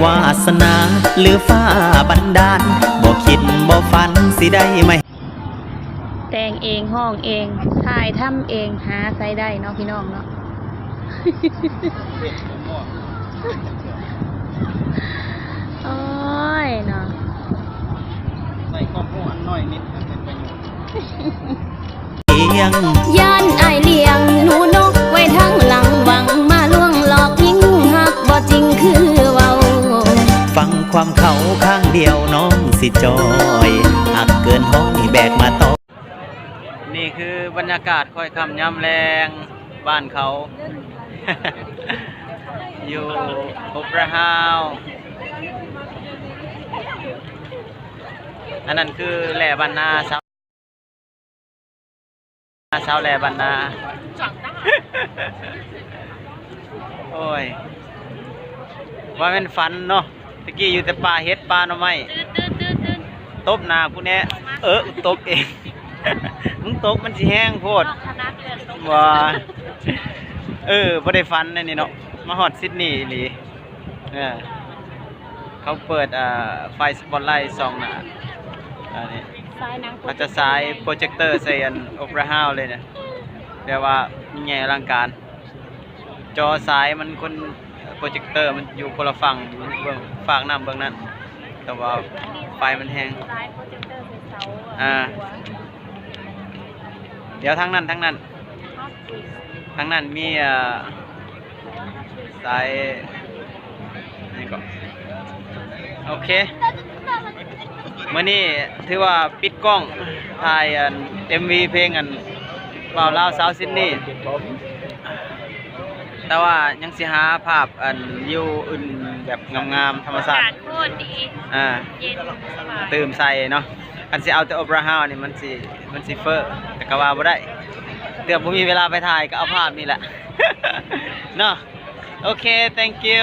ວາສະໜາ ຫຼື ຟ້າບັນດານ ບໍ່ຄິດບໍ່ຝັນ ຊິໄດ້ມາ ແຕ່ງເອງ ຮ້ອງເອງ ຖ່າຍທຳເອງ ຫາໃສໄດ້ເນາະ ພີ່ນ້ອງເນາະ. ໂອ້ຍເນາະ ໃສ່ຄອບຄົວອັນນ້ອຍນິດໃຫ້ເປັນປະໂຫຍດ. ຢ້ານອ້າຍລ້ຽງໜູນົກໄວ້ທາງຫຼັງ ຫວັງມາລວງຫຼອກຍິງ ຮັກບໍ່ຈິງຄືເວົ້າ ຟັງຄວາມເຂົາຂ້າງດຽວ ນ້ອງຊິຈ່ອຍ ຮັກເກີນຮ້ອຍ ແບກມາຕໍ່. ນີ້ຄືບັນຍາກາດຄ້ອຍຄ່ຳຍາມແລງບ້ານເຂົາ ຢູ່ໂອເປຣາເຮົາສ໌. ອັນນັ້ນຄືແລ່ບ້ານນາ ຊາວ ຊາວແລ່ບ້ານນາ. ໂອ້ຍ ວ່າແມ່ນຝັນເນາະ ຕະກີ້ຢູ່ແຕ່ປ່າເຫັດປ່າໜໍ່ໄມ້. ຕື່ນໆໆໆ ຕົບໜ້າກູແດ່. ເອີ ຕົບເອງ. ມຶງຕົບມັນຊິແຮງໂພດ. ບໍ່ ເອີ ບໍ່ໄດ້ຝັນແນວນີ້ເນາະ ມາຮອດຊິດນີອີ່ຫຼີ. ເອີ ເຂົາເປີດ ອ່າ ໄຟສະປອດໄລສ່ອງໜ້າ ອັນນີ້ ສາຍໜັງ ເຂົາຈະສາຍໂປຣເຈັກເຕີໃສ່ອັນໂອເປຣາເຮົາສ໌ເລີຍນະ ແບບວ່າຍິ່ງໃຫຍ່ອະລັງການ. ຈໍສາຍມັນຄົນ ໂປຣເຈັກເຕີມັນຢູ່ຄົນລະຝັ່ງ ເບື້ອງຟາກນ້ຳເບື້ອງນັ້ນ ແຕ່ວ່າໄຟມັນແຮງ. ສາຍໂປຣເຈັກເຕີໃສ່ເສົາ ອ່າ ດຽວທາງນັ້ນ ທາງນັ້ນ ທາງນັ້ນມີ ເອີ ສາຍ ນີ້ກໍ ໂອເຄ ມື້ນີ້ຖືວ່າປິດກ້ອງ ຖ່າຍອັນເອັມວີເພງອັນບ່າວລາວສາວຊິດນີ ແຕ່ວ່າຍັງຊິຫາພາບອັນວິວອື່ນແບບງາມໆ ທຳມະຊາດ ອາກາດໂຄດດີ ອ່າ ເຢັນສະບາຍ ຕື່ມໃສ່ເນາະ. ຄັນຊິເອົາແຕ່ໂອເປຣາເຮົາສ໌ນີ້ມັນຊິ ມັນຊິເຟີ້ ແຕ່ກໍວ່າບໍ່ໄດ້ ເທື່ອບໍ່ມີເວລາໄປຖ່າຍກໍເອົາພາບນີ້ແຫຼະເນາະ. ໂອເຄ thank you.